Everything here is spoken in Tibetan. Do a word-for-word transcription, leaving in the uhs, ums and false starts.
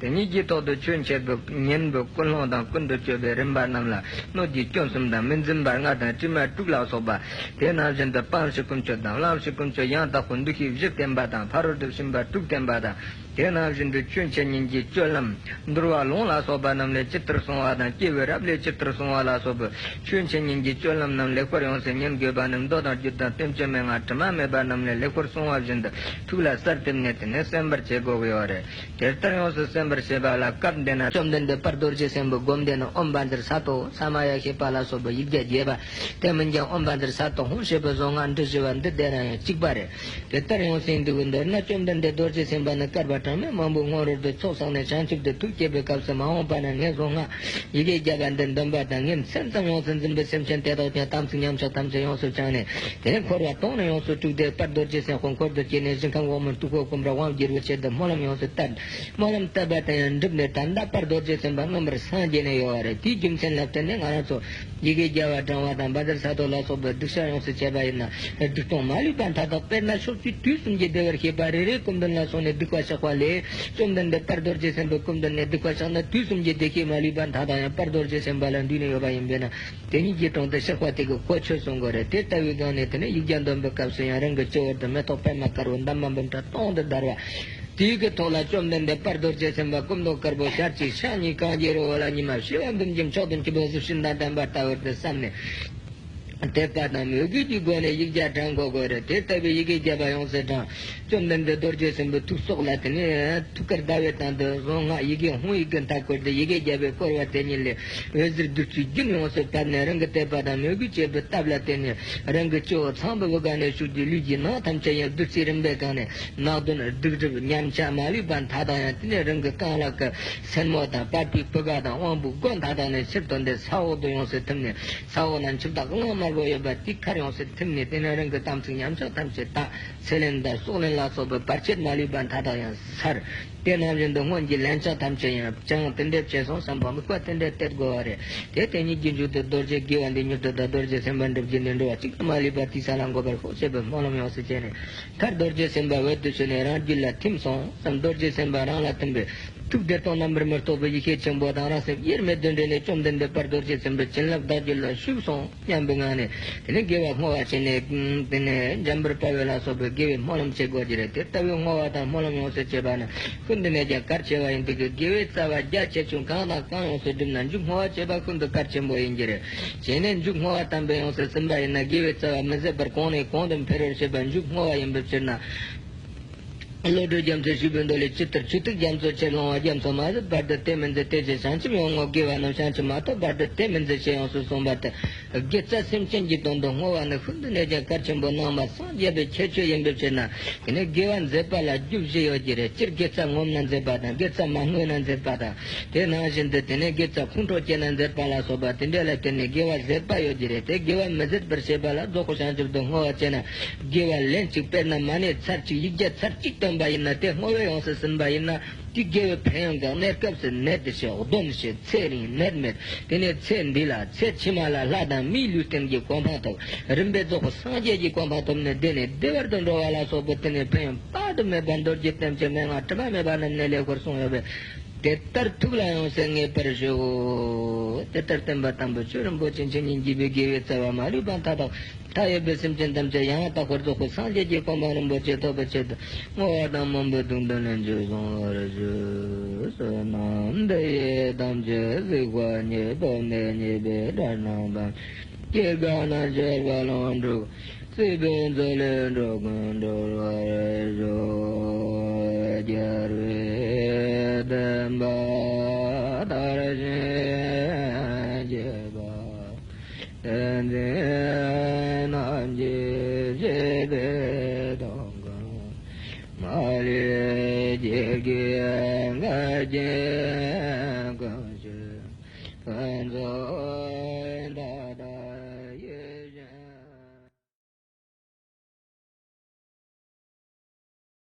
དེ་ཉིད་ཀྱི་ཐོག་ཏུ་ཆོས་འཆད་པའི་ཉན་པའི་ཀུན་སློང་དང་ཀུན་ཏུ་སྤྱོད་པའི་རིམ་པ་རྣམས་ལ་སྣོད་ཀྱི་སྐྱོན་གསུམ་དང་མི་འཛིན་པ་ལྔ་དང་དྲི་མ་དྲུག་ལ་སོགས་པ། དེ་ནང་བཞིན་དུ་སྤང་བྱའི་ཀུན་སྤྱོད་དང་བླང་བྱའི་ཀུན་སྤྱོད་ཡང་དག་པའི་འདུ་ཤེས་བཞི་བསྟེན་པ་དང་ཕ་རོལ་ཏུ་ཕྱིན་པ་དྲུག་བསྟེན་པ་དང་། དེ་ནང་བཞིན་དུ་ཆོས་འཆད་ཉན་གྱི་སྤྱོད་ལམ། འདུལ་བ་ལུང་ལ་སོགས་པ་རྣམས་ལས་ཇི་ལྟར་གསུངས་པ་དང་། སྐྱེ་བའི་རབས་ལས་ཇི་ལྟར་གསུངས་པ་ལ་སོགས་པའི་ཆོས་འཆད་ཉན་གྱི་སྤྱོད་ལམ་རྣམས་ལེགས་པར་ཡོངས་སུ་ཉན་དགོས་པ་ནི། མདོ་དང་རྒྱུད་དང་བསྟན་བཅོས་མན་ངག་དྲི་མ་མེད་པ་རྣམས་ལས་ལེགས་པར་གསུངས་པ་བཞིན་དུ་ཐུགས་ལ་གསལ་བཏབ་ནས་དེ་ནས་གསན་པར་བྱེད་དགོས་ཀྱི་ཡོད་རེད། དེ་ལྟར་ཡོངས་སུ་གསན་པར་བྱེད་པ་ལ་སྐབས་འདི་ན་བཅོམ་ལྡན་འདས་དཔལ་རྡོ་རྗེ་སེམས་དཔའི་སྒོམ་བཟླས་ནི་ཨོཾ་བཛྲ་ས་ཏྭ་ས་མ་ཡ་ཤི་པ་ལ་སོགས་པའི་ཡིག་བརྒྱ་བརྒྱད་པ། དེ་མིན་ཀྱང་ཨོཾ་བཛྲ་ས་ཏྭ་ཧཱུྃ་ཞེས་པའི་གཟུངས་སྔགས་འབྲུ་བཞི་པ་འདི་བཟླས་ན་ཡང་གཅིག་པ་རེད། དེ་ལྟར་ཡང་སེམས་འདུལ་བའི་མདོར་ན། བཅོམ་ལྡན་འདས་རྡོ་རྗེ་སེམས་དཔའ་ནི་བསྐལ་པ་གྲངས་མེད་མང་པོའི་སྔོན་རོལ་དུ་ཚོགས་བསགས་ནས་བྱང་ཆུབ་ཏུ་ཐུགས་བསྐྱེད་པའི་སྐབས་སུ་མ་འོངས་པ་ན་ངས་གཟུངས་སྔགས་ཡི་གེ་བརྒྱ་པ་འདི་འདོན་པ་དང་། ངས་མཚན་ཙམ་ཡོངས་སུ་འཛིན་པའི་སེམས་ཅན་དེ་དག་ཀྱང་དམ་ཚིག་ཉམས་ཆག་ཐམས་ཅད་ཡོངས་སུ་བྱང་ནས། དེ་ནས་འཁོར་བ་དོང་ནས་ཡོངས་སུ་སྤྲུགས་ཏེ། དཔལ་རྡོ་རྗེ་སེམས་དཔའི་འཁོར་དུ་སྐྱེས་ནས་ཞིང་ཁམས་འོག་མིན་སྟུག་པོ་སྐོམ་ར་དབང་བསྒྱུར་བའི་ཆེད་དུ་སྨོན་ལམ་ཡོངས་སུ་བཏབ། སྨོན་ལམ་བཏབ་པ་དང་ཡང་འགྲུབ་ནས་ད་ལྟ་དཔལ་རྡོ་རྗེ་སེམས་དཔའ་མངོན་པར་སངས་རྒྱས་ནས་ཡོད་པ་རེད། དེའི་རྒྱུ་མཚན་ལ་བརྟེན་ནས་ང་རང་ཚོ་ཡི་གེ་བརྒྱ་པ་བགྲང་བ་དང་བཛྲ་ས་ཏྭ་ལ་སོགས་པའི་སྡིག་བཤགས་ཡོངས་སུ་བྱས་པ་ཡིན་ན། སྡིག་ལྟུང་མ་ལུས་པ་མཐའ་དག། དཔེར་ན་ཕྱོགས་བཅུའི་དུས་གསུམ་གྱི་བདེ་བར་གཤེགས་པ་རེ་རེའི་སྐུ་མདུན་ལ་སོང་ནས་སྡིག་པ་བཤགས་པ་ལས། བཅོམ་ལྡན་འདས་དཔལ་རྡོ་རྗེ་སེམས་དཔའི་སྐུ་མདུན་ནས་སྡིག་པ་བཤགས་ན་དུས་གསུམ་གྱི་བདེ་གཤེགས་མ་ལུས་པ་མཐའ་དག་ཡང་དཔལ་རྡོ་རྗེ་སེམས་དཔའ་ལ་འདུས་ནས་ཡོད་པ་ཡིན་པས་ན། དེ་ཉིད་ཀྱི་དྲུང་དུ་གཤེགས་པ་དེ་གི་གོ་ཆོད་གསུང་དགོས་རེད། དེ་ལྟ་བུའི་སྒང་ནས་དེ་ནས་ཡིག་བརྒྱ་འདོན་པའི་སྐབས་སུ་ཡང་རང་གི་སྤྱི་བོར་དུ་མེ་ཏོག་པད་མ་དཀར་པོ་འདབ་མ་འབུམ་ཕྲག་སྟོང་དུ་བརྡལ་བ། དེའི་གི་ཐོག་ལ་བཅོམ་ལྡན་འདས་དཔལ་རྡོ་རྗེ་སེམས་དཔའ་སྐུ་མདོག་དཀར་པོ་ཞལ་གཅིག་ཕྱག་གཉིས་གང་རྒྱས་རི་བོ་ལ། ཉི་མ་བྱེ་བ་བདུན་གྱི་མཆོག་ཏུ་འཁྱིལ་བའི་གཟི་བྱིན་དང་ལྡན་པ་ལྟ་བུར་དུ་བསམས་ནས། དད་པ་དང་མོས་གུས་ཀྱི་སྒོ་ནས་ཡིག་བརྒྱ་བགྲང་དགོས་དགོས་རེད། དེ་ལྟ་བུའི་ཡི་གེ་བརྒྱ་པ་ཡོངས་སུ་བགྲང་། བཅོམ་ལྡན་འདས་རྡོ་རྗེ་སེམས་དཔའི་ཐུགས་སྲོག་ལ་དེ་ནས་ཐུགས་ཀར་ཟླ་བའི་སྟེང་དུ་གཟུངས་སྔགས་ཡི་གེ་ཧཱུྃ་ཡིག་གི་མཐའ་བསྐོར་ཏེ། ཡི་གེ་བརྒྱ་པའི་བསྐོར་བ་དེ་ཉིད་ལས་འོད་ཟེར་བདུད་རྩིའི་རྒྱུན་ཡོངས་སུ་བབས་ནས། རང་གི་དད་པ་དང་མོས་གུས་བྱས་པའི་སྟབས་ལ་བརྟེན་ནས། རང་གི་སྤྱི་བོ་ཚངས་པའི་བུ་ག་ནས་ཞུགས་ཏེ། ལུས་ཀྱི་ནང་ཐམས་ཅད་ཡང་བདུད་རྩིའི་རིམ་པའི་སྒང་ནས། ནག་གདོན་སྡིག་སྒྲིབ་ཉམས་ཆག་མ་ལུས་པ་མཐའ་དག་ཡང་དེ་ནས་རང་གི་རྐང་ལག་གི་སེན་མོ་དང་། པགས་པའི་སྤུ་ག་དང་། དབང་པོའི་སྒོ་མཐའ་དག་ནས་ཕྱིར་ཐོན་ཏེ། ས་འོག་ཏུ་ཡོངས་སུ་ཐིམ་ནས། ས་འོག་ན་འཆི་བདག་གླང་དམར་པོ་ཡོད་པ་དེའི་ཁར་ཡོངས་སུ་ཐིམ་ནས། དེ་ནས་རང་གི་དམ་ཚིག་ཉམས་ཆག་ཐམས་ཅད་དག། ཚེ་ལེན་དང་སྲོག་ལེན་ལ་སོགས་པའི་བར་ཆད་མ་ལུས་པ་མཐའ་དག་ཡང་སར། དེ་ནང་བཞིན་དུ་སྔོན་གྱི་ལན་ཆགས་ཐམས་ཅད་ཡང་བྱང་། དེ་འདྲ་བྱས་སོང་བསམ་པ་དམིགས་པ་དེ་འདྲ་གཏད་དགོས་པ་རེད། དེ་དེ་ཉིད་ཀྱི་མཇུག་ཏུ་རྡོ་རྗེ་དགེ་བ་འདི་མྱུར་དུ་བདག། རྡོ་རྗེ་སེམས་དཔའ་འགྲུབ་ཀྱི་ནི། འགྲོ་བ་གཅིག་ཀྱང་མ་ལུས་པ། དེའི་ས་ལ་འགོད་པར་ཤོག་ཅེས་པའི་སྨོན་ལམ་ཡོངས་སུ་བྱས་ནས། མཐར་རྡོ་རྗེ་སེམས་དཔའ་འོད་དུ་ཞུ་ནས་རང་རྒྱུད་ལ་ཐིམ་སོང་བསམ། རྡོ་རྗེ་སེམས་དཔའ་རང་ལ་ཐིམ་པས་ཐུགས་བདེ་སྟོང་རྣམ་པར་མི་རྟོག་པའི་ཡེ་ཤེས་ཆེན་པོ་དང་། རང་སེམས་དབྱེར་མེད་དུ་འདྲེས་ནས། བཅོམ་ལྡན་འདས་དཔལ་རྡོ་རྗེ་སེམས་དཔའི་བྱིན་རླབས་བདག་རྒྱུད་ལ་ཞུགས་སོང་སྙམ་པའི་ངང་ནས། དེ་ནས་དགེ་བ་བསྔོ་བ་བྱས་ནས། དེ་ནས་འཇམ་དཔལ་དཔའ་བོ་ལ་སོགས་པའི་དགེ་བའི་སྨོན་ལམ་བྱེད་དགོས་ཀྱི་རེད། དེ་ལྟ་བུའི་བསྔོ་བ་དང་སྨོན་ལམ་ཡོངས་སུ་བྱེད་པ་ནི་ཤིན་ཏུ་ནས་ཀྱང་གལ་ཆེ་བ་ཡིན། དེ་གི་དགེ་བའི་རྩ་བ་རྒྱ་ཆེ་ཆུང་གང་དང་གང་ཡོངས་སུ་བསྒྲུབས་ན། མཇུག་བསྔོ་བ་བྱེད་པ་ཤིན་ཏུ་གལ་ཆེན་པོ་ཡིན་གྱི་རེད། བྱས་ནས་མཇུག་བསྔོ་བ་དམ་པས་ཡོངས་སུ་ཟིན་པ་ཡིན་ན། དགེ་བའི་རྩ་བ་མི་ཟད་པར་གོང་ནས་གོང་དུ་འཕེལ་བར་བྱེད་པ་མཇུག་བསྔོ་བ་ཡིན་པའི་ཕྱིར་ན། བློ་གྲོས་རྒྱ་མཚོའི་སྤྲུལ་པའི་མདོ་ལས། ཇི་ལྟར་ཆུ་ཐིགས་རྒྱ་མཚོ་ཆེར་ལྷུང་བ། རྒྱ་མཚོ་མ་ཟད་བར་དུ་དེ་མི་འཛད། དེ་བཞིན་བྱང་ཆུབ་ཡོངས་བསྔོ་དགེ་བ་རྣམས། བྱང་ཆུབ་མ་ཐོབ་བར་དུ་དེ་མི་འཛད་ཅེས་ཡོངས་སུ་གསུངས་པ་ལྟར། དགེ་རྩ་སེམས་ཅན་གྱི་དོན་དུ་བསྔོ་བ་ནི་ཤིན་ཏུ་ནས་ཀྱང་གལ་ཆེན་པོ། ནང་པ་སངས་རྒྱས་པའི་ཁྱད་ཆོས་ཡིན་པའི་ཕྱིར་ན། དེ་ནས་དགེ་བ་མཛད་པ་ལ་རྒྱུ་བཞི་ཡོད་ཀྱི་རེད། སྤྱིར་དགེ་རྩ་ངོམས་ན་མཛད་པ་དང་། དགེ་རྩ་མ་བསྔོས་ན་མཛད་པ་དང་། དེ་ནང་བཞིན་དུ་དེ་ནས་དགེ་རྩ་ཁོང་ཁྲོ་སྐྱེས་ན་མཛད་པ་ལ་སོགས་པ་དེ་འདྲ་ལ་བརྟེན་ནས། དགེ་བ་ཟད་པ་ཡོད་ཀྱི་རེད། དེ་དགེ་བ་མི་ཟད་པར་བྱེད་པ་ལ་རྫོགས་པའི་བྱང་ཆུབ་ཏུ་བསྔོ་བ་བྱས་ན། དགེ་བ་ལན་གཅིག་དཔེར་ན་མ་ཎི་ཚར་གཅིག་ཡིག་བརྒྱ་ཚར་གཅིག་བཏོན་པ་ཡིན་ན། དེ་བསྔོ་བས་ཡོངས་སུ་ཟིན་པ་ཡིན་ན། དེ་དགེ་བའི་ཕན་ཡོན་གང་གནས་སྐབས་སུ་ནད་ཞི། གདོན་ཞི། ཚེ་རིང་། ནད་མེད། དེ་ནས་ཚེ་འདི་ལ་ཚེ་ཕྱི་མ་ལ་ལྷ་དང་མིའི་ལུས་རྟེན་གྱི་གོ་འཕང་ཐོབ། རིམ་པས་རྫོགས་པའི་སངས་རྒྱས་ཀྱི་གོ་འཕང་ཐོབ་ནས། བདེ་ནས་བདེ་བར་དུ་འགྲོ་བ་ལ་སོགས་པའི་དེ་ནས་ཕན་ཡོན་དཔག་ཏུ་མེད་པ་རྡོ་རྗེ་བསྟན་བཅོས་མན་ངག་དྲི་མ་མེད་པ་རྣམས་ནས་ལེགས་པར་གསུངས་ཡོད་པས། དེ་ལྟར་ཐུགས་ལ་ཡོངས་སུ་ངེས་པར་ཞུ། དེ་ལྟར་བསྟན་པ་དང་པོའི་ཆོས་རིན་པོ་ཆེ་འཆད་ཉན་བགྱིས་པའི་དགེ་བའི་རྩ་བ་མ་ལུས་པ་མཐའ་དག། མཐའ་ཡས་པའི་སེམས་ཅན་ཐམས་ཅད་ཡང་དག་པར་རྫོགས་པའི་སངས་རྒྱས་ཀྱི་གོ་འཕང་རིན་པོ་ཆེ་ཐོབ་པའི་ཆེད་དུ། བསྔོ་བ་དང་སྨོན་པའི་དུང་དུ་ལན་གཅིག་གསུང་བར་ཞུ། བསོད་ནམས་འདི་ཡིས་ཐམས་ཅད་གཟིགས་པ་ཉིད། ཐོབ་ནས་ཉེས་པའི་དགྲ་རྣམས་ཕམ། སྐྱེ་རྒ་ན་འཆིའི་རྦ་ཀློང་འཁྲུགས། སྲིད་པའི་མཚོ་ལས་འགྲོ་ཀུན་སྒྲོལ་བར་ཤོག། རྒྱལ་བའི་བསྟན་པ་དར་ཞིང་རྒྱས་པ། བསྟན་འཛིན་རྣམས་ཀྱི་བཞེད་པའི་དོན་ཀུན། མ་ལུས་རྒྱལ་གྱི་དགའ་སྟོན་ཀུན་ཤེས་ཕུན་ཚོགས།